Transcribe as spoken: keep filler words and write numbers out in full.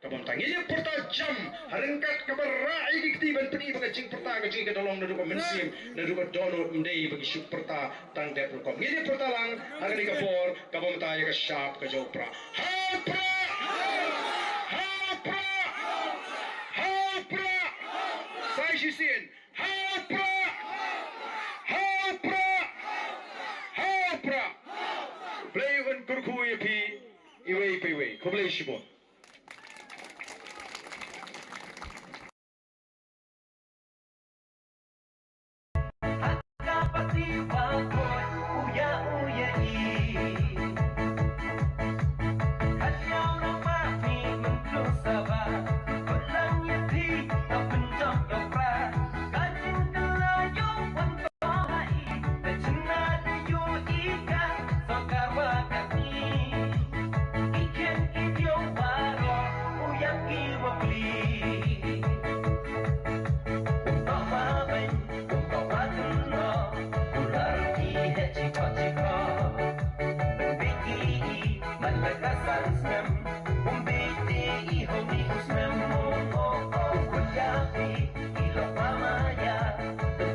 Ka bynta ngin ïa pyrta jam ha ryngkat kaba rah ïa ki kti ban pyni ba ka jingpyrta ka jong ngi ka da long naduh ka mynsiem, naduh ka dohnud, ym dei ba ngi shu pyrta tang dep rukom. Ngin ïa pyrta lang ha kane ka por ka bynta ïa ka shap ka jong u prah. Ha u prah! Ha u prah! Ha u prah! Sa shisien. Ha u prah! Ha u prah! Ha u prah! Blei un kyrkhu ïa phi iwei pa iwei. Khublei shibun.